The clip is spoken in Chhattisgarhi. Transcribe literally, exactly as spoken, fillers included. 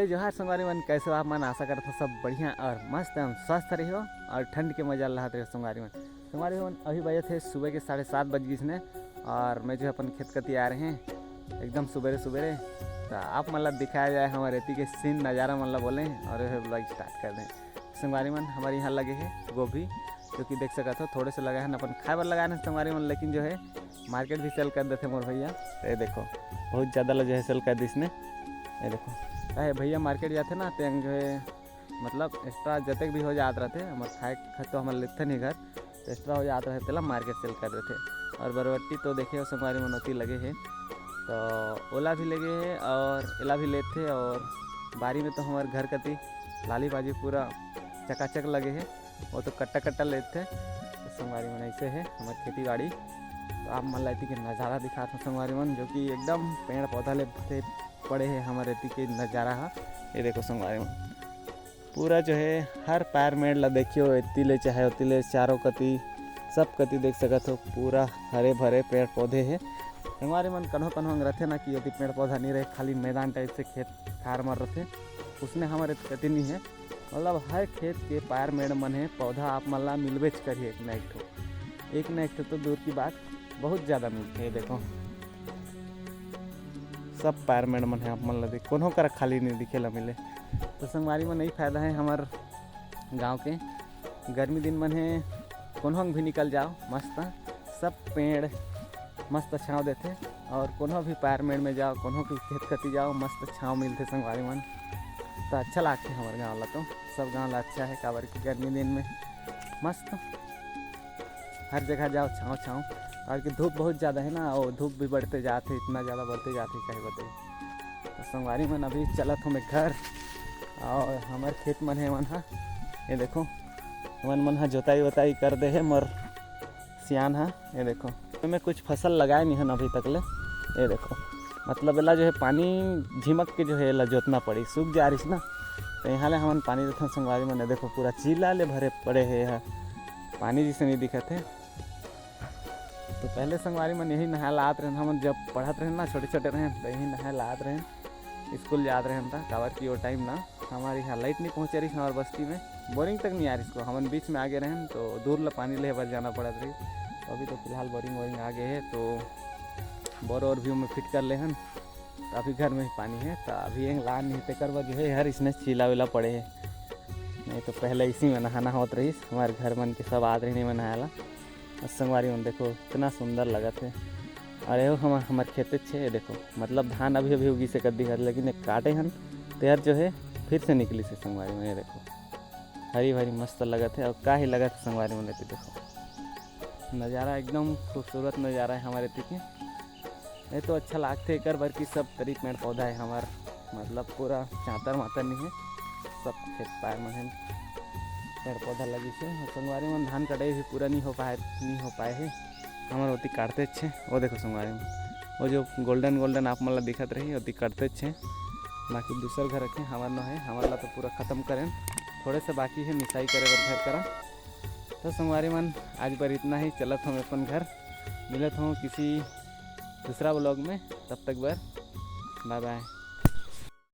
जोहार संगवारी मन, कैसे हो आप मन? आशा करत हो सब बढ़िया और मस्त एवं स्वस्थ रहियो और ठंड के मजा लहत रहियो संगवारी मन। संगवारी मन, अभी बजे थे सुबह के साढ़े सात बज गिस ने और मैं जो है अपन खेत कती आ रहे हैं एकदम सुबेरे सुबेरे। तो आप मन ला दिखाया जाए हमारे एती के सीन नज़ारा मन ला बोले और यह ब्लॉग स्टार्ट कर दें। संगवारी मन, हमारे यहाँ लगे है गोभी, जो कि देख सकत हो थोड़े से लगाए हैं, अपन खाए बर लगाए हैं संगवारी मन, लेकिन जो है मार्केट भी सेल कर देते मोर भैया। तो ये देखो, बहुत ज़्यादा ला जो है सेल कर दिस ने। ये देखो, काहे भैया मार्केट जाते ना, ते जो है मतलब एक्स्ट्रा जतेक भी हो जात रहते, हमर खाए खाए तो हमर लेते नहीं घर, तो एक्स्ट्रा हो जात रहे, तेला मार्केट सेल कर देते। और बरबट्टी तो देखे हो संगवारी मन ओती लगे है, तो ओला भी लगे है और एला भी लेते। और बारी में तो हमारे घर कती लाली भाजी पूरा चकाचक लगे है, वो तो कट्टा कट्टा लेते। तो संगवारी मन ऐसे है हमारे खेती बाड़ी। तो आप मन ला एती के नज़ारा दिखात हूँ संगवारी मन, जो कि एकदम पेड़ पौधा ले भरे पड़े है हमारे एती के नज़ारा हा। ये देखो संगवारी मन, पूरा जो है हर पार मेड़ ला देखियो, एती ले चाहे ओती ले, चारों कती सब कती देख सकत हो, पूरा हरे भरे पेड़ पौधे है। संगवारी मन कन्हो कन्हो रथे ना कि एती पेड़ पौधा नहीं रहे, खाली मैदान टाइप से खेत खार मर रथे, उसने हमारे कती नहीं है। मतलब हर खेत के पार मेड़ मन है, पौधा आप मन ला मिलबेच करिए एक ना एक ठो, एक ना एक ठो तो दूर की बात, बहुत ज़्यादा मिलते हैं। देखो सब पार मेड़ मन है, आप मन ला देख, कोनो करा खाली नहीं दिखे ला मिले। तो संगवारी मन यही फायदा है हमार गांव के, गर्मी दिन मन है, कोनो भी निकल जाओ मस्त, सब पेड़ मस्त छाँव देते। और कोनो भी पार मेड़ में जाओ, कोनो भी खेत कती जाओ, मस्त छाँव मिलते संगवारी मन। तो अच्छा लागते हमारे गाँव ला, तो सब गाँव ला अच्छा है, काबर कि गर्मी दिन में मस्त हर जगह जाओ छाँव छाँव। और कि धूप बहुत ज़्यादा है ना, और धूप भी बढ़ते जाते, इतना ज़्यादा बढ़ते जाते, कहे बताइए। तो संगवारी मन अभी चलत हूँ मैं घर, और हमारे खेत मन है मन हा, ये देखो मन मन हा जोताई वोताई कर दे है मोर सियान हा। ये देखो मैं कुछ फसल लगाए नहीं हन अभी तक ले। ये देखो मतलब एला जो है पानी झिमक के जो है एला जोतना पड़ी, सूख जा रही ना, तो यहाँ ले हमन पानी देथन संगवारी मन। ये देखो पूरा चीला ले भरे पड़े है यहाँ, पानी जैसे नहीं दिखत है। तो पहले संगवारी मन यही नहाए ला आत रहन, हमन जब पढ़त रहन ना, छोटे छोटे रहन, तो यही नहाए ला आत रहन, स्कूल जात रहन था, काबर कि वो टाइम ना हमारे यहाँ लाइट नहीं पहुँचे रही हमारे बस्ती में, बोरिंग तक नहीं आ रही इसको, हमन बीच में आगे रहन तो दूर ला पानी ले बर जाना पड़त रही। तो अभी तो फिलहाल बोरिंग वोरिंग आ गए है, तो बोर और भी में फिट कर ले हन, तो अभी घर में ही पानी है। तो अभी एक लान नहीं तेकर बर जो है हर इसने चीला वीला पड़े है, नहीं तो पहले इसी में नहाना होत रही हमारे घर मन के सब आत रही में नहाए ला। और संगवारी मन देखो इतना सुंदर लगत है। और एहो हम हमार खेते छे, ये देखो मतलब धान अभी अभी उगी से कर दिखत, लेकिन एक काटे हन तेहर जो है फिर से निकली से संगवारी मन। ये देखो हरी भरी मस्त लगत है। और का ही लगत है संगवारी मन, एती देखो नज़ारा एकदम खूबसूरत नज़ारा है हमारे एती के। ये तो अच्छा लागथे एकर बर कि सब तरी पेड़ पौधा है हमार, मतलब पूरा चातर मातर नहीं है, सब खेत पार में है पेड़ पौधा लगी से। और संगवारी मन धान कटाई भी पूरा नहीं हो पाए, नहीं हो पाए है। हमर ओती काटते छे, वो देखो संगवारी मन, वो जो गोल्डन गोल्डन आप मन ला दिखत रही ओती काटते छे, बाकी दूसर घर रखे हमर नो है, हमर ला तो पूरा खत्म करें, थोड़े से बाकी है मिसाई करे बर घर करा। तो संगवारी मन आज बर इतना ही, चलत हूँ अपन घर, मिलत हूँ किसी दूसरा ब्लॉग में, तब तक बर बाय बाय।